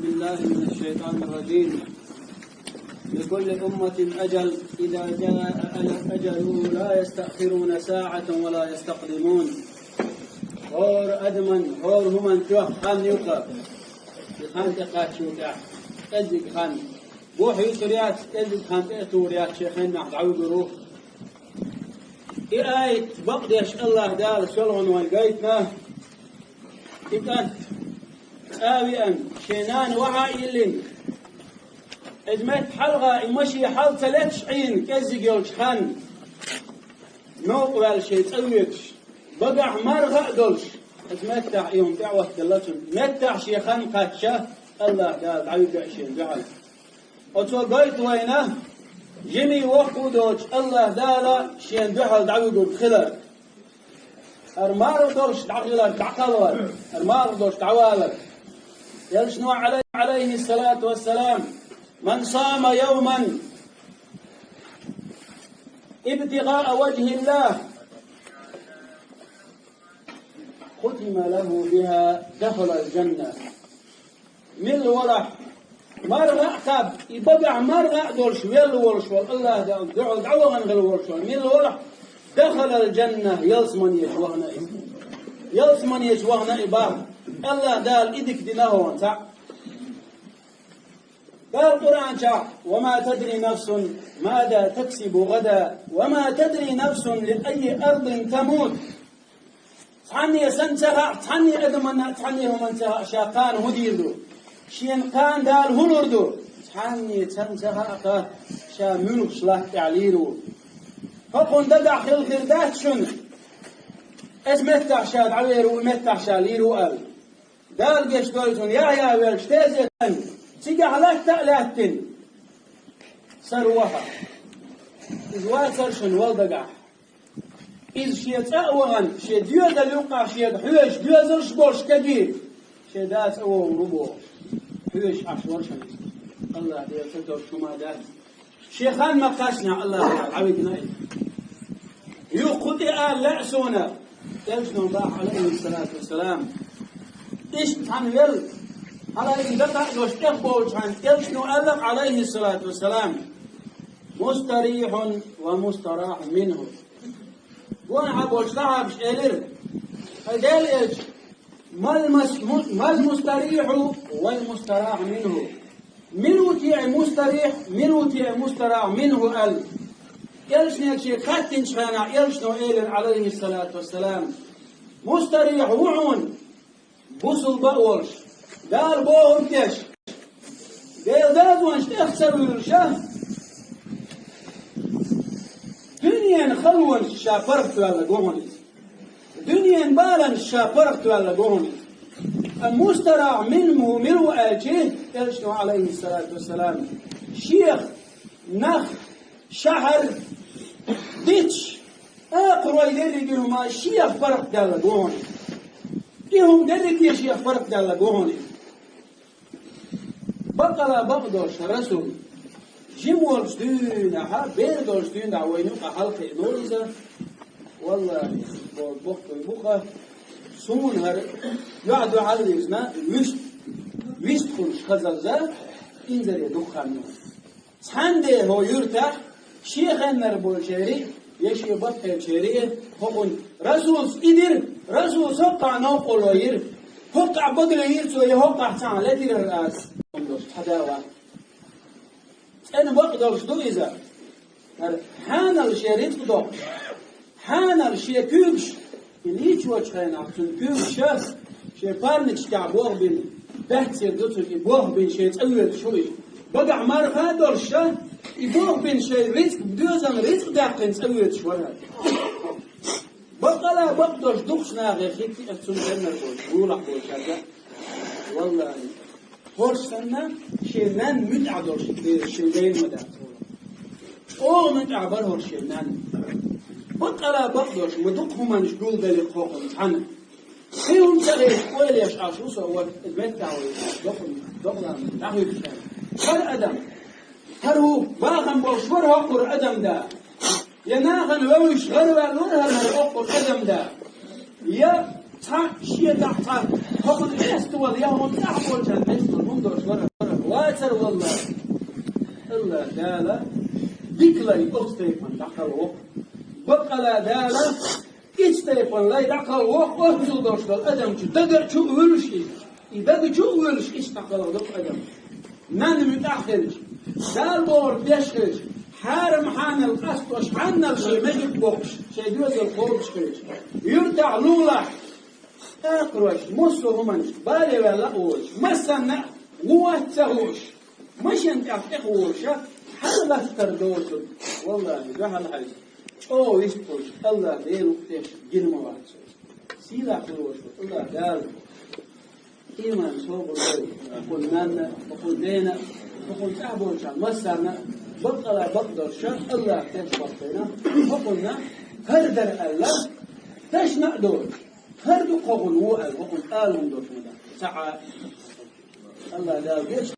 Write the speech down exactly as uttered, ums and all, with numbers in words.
بالله من الشيطان الرجيم. لكل أمة أجل، إذا جاء أجلهم لا يستأخرون ساعة ولا يستقدمون. ХӀора адаман, хӀора хӀуман чохь хан ю-кх, и хан тӀекхаччалц, кӀеззиг хан. Бохь юьсур яц, кӀеззиг хан тӀе а тур яц, шен хеннахь дӀавуьгур ву. И аят бакъдеш АллахӀ Дала шолгӀанойн гайтина, и кӀант цӀа а веана, шен нана вахьа а йиллина, иза метта хьалха и машен хьал ца леташ Ӏийна кӀеззиг йолчу хан, новкъа ваьлла шен цӀа воьдуш, багахь марха а долуш, иза меттахь и хӀума тӀе а оттаделла цунна, меттахь шен хан кхаьчча, АллахӀ Дала дӀавуьгу шена дуьхьал. Оцо гойту вайна, жимий воккха а доцуш, АллахӀ Дала шена дуьхьал дӀавуьгург хилар. ХӀара марха долуш дӀахилар, дӀакхалхар, хӀара марха долуш дӀавалар. Элчано, Ӏалай-, Ӏалайхиссалату вассалам: «Ман сама йовман ибтигъаа ваджхиллахь, хутима лаху биха, дахалал джанна». Милла валахь, марха а кхаьбна, и багахь марха а долуш велла волуш волу АллахӀ Далла дуьхьал дӀавахана хилла волуш волу, милла валахь, дахалал джанна, ялсамане чу вахана иза. Ялсамане чу вахана и боху, АллахӀ Дала и дика дина хьуна цхьаъ. Дала Къуръан чохь: «Ва ма тадри нафсун маза таксибу гӀадан, ва ма тадри нафсун ли айи ардин тамут». Цхьанне санна ца хаьа, цхьанне адаманна, цхьанне хӀуманна ца хаьа, ша кхана хӀун дийр ду? Шена кхана Дала хӀун лур ду? Цхьанне санна ца хаьа-кх, ша муьлхачу латта тӀехь лийр ву. ХӀокхунна дагахь хилла хир дац шуна, иза меттахь ша дӀавер ву, и меттахь ша лийр ву аьлла. Дала гечдойла цунна, Яхьъя велча, тезетан, цигахь латта а лаьттина, сар ваха. Иза вацара шуна вала дагахь. Иза шен цӀа а вахана, шен доьзал юккъехь шега хьоьжуш доьзалш а болуш кегий, шен да цӀа вогӀур ву бохуш, хьоьжуш Ӏаш вара шуна иза. АллахӀ Дела ца товш хӀума дац. Шен хан ма кхаьчнехь АллахӀ Дала дӀавигна иза. Юха кху тӀе ала лаьа суна, Элчано боху, Ӏалайхиссалату вассалам. Иштта цхьаьна велла, хьалаайна дакъа а долуш тӀехболчу хьаьнца, Элчано аьлла, Ӏалайхиссалату вассалам: «Мустарихьун ва мустарахьун минху». Гонахь болчу сахьабаша элира: «Хьай Делан Элча, мал мас-, му-, мал мустарихьу вал мустарахьу минху? Мила ву те мустарихь, мила ву те мустарахьу минху?» – аьлла. Элчане шега хаьттинчу хенахь, Элчано элира, Ӏалайхиссалату вассалам: «Мустарихь ву хьуна бусулба а волуш, Дала бохург деш, Делан дозанаш тӀех ца вуьйлуш, дуьненан халонаш ша паргӀатваьлларг ву хьуна иза. Дуьненан баланаш ша паргӀатваьлларг ву хьуна иза». Ткъа мустарахьу минху мила ву аьлча, Элчано, Ӏалайхиссалату вассалам, шех нах, шахьар, диташ, акхарой дерриге хӀума шех паргӀатдаьлларг ву хьуна иза. И хӀума дерриге шех паргӀатдаьлларг ву хьуна иза. Бакъала бакъдолуш Расул, жима волчу дуьйнахьа, бер долчу дуьйнахьа вайна юкъа хьалакхиъна ву иза. Валлахи, бо-, бохург бу-кха, суна хӀара юьхь-дуьхьал вирзина, вуьшта, вистхуьлуш хазалла, инзаре дукха хан ю. Цхьана де хӀокху юьртахь шен хеннара болчерий, я шен баккхийчерий, хӀокхунна Расулс и дира, Расулс хӀокхахь новкъарло йира, хӀокхахь багале йира цо, я хӀокхахь цхьаъ летира ас, цхьа да вац. ЦӀена бакъ долуш ду иза. ХӀара хьанал шен рицкъ доккхуш, хьанал шен куьйгаш, и лийчочу хенахь цуьнан куьйгаш шен парничкехь болх бина, баьццера ду цуьнан и болх бина шен цӀа воьдуш ву иза. Багахь марха а долуш ша, и болх бина шайн рицкъ, доьзалан рицкъ даьккхина цӀа воьдуш вара. Бакъала бакъдолуш дукхачу нахе хӀитти а цунна хеннара болчу, гулахь болчаьрга. Валлахи. ХӀорш санна, шен нанна муьтӀахь долуш, шен дайна ма дац. ЧӀогӀа муьтӀахь бара хӀорш шен нанна. Бакъала бакъдолуш, ма дукха хӀуманаш гулдалира хӀокхунна цхьаьна. Кхин хӀума ца хилча, ойла еш Ӏаш ву со, вот, меттахь вай, докъан-, докъан дӀахуьлуш аьлла. ХӀара адам, хӀара ву, бахам болуш вара хӀокхура адам да. Я нахана вевзаш гӀараваьлла вара хӀара, хӀара хӀокхура адам да. Я цхьа шен тӀехь цхьа хӀокхунна къеставала, я хӀокхунна тӀехь болчарна къеставала хӀума долуш вара. Сар валлахӀи, АллахӀ Дала дика лай оцу тайпана дӀакхалхаваккха. Бакъ лай Дала, ицу тайпана лай дӀакхалхаваккха, оццул долуш долу адам чу, дагара чу а вуьллуш иза. И дага чу а вуьллуш, иштта дӀакхалхадо адам. Нанна муьтӀахь хилча, Дала бохург деш хилча, хьарам-хьанал къастош, хьанал шайн мегаш боккхуш, шайн доьзал кхобуш хилча, юьртахь лулахь, акхарош, массо а хӀуманаш, бале ваьлла а волуш, массарна а вон вац ца хууш, машен тӀехь тӀекхуьуш, хьала латтар доцург, валлахӀи, дуьхьал хьаьжча, чӀогӀа вистхуьлуш, АллахӀ Дела вукху теш гина ма вац. Сийлахь хир волуш ву АллахӀ Дала. Ийман, собар лой, хӀокхунна нанна, хӀокхунна дена, хӀокхунна тӀехь болчарна массарна, баккъала бакъдолчарна, АллахӀ теш баккхийна, хӀокхунна хӀара дара аьлла, дашна а доцуш, хӀара ду-кх хӀокхунна вон аьлла, хӀокхунна ала хӀума долуш ма дац. Ца Ӏа. АллахӀ Дала деш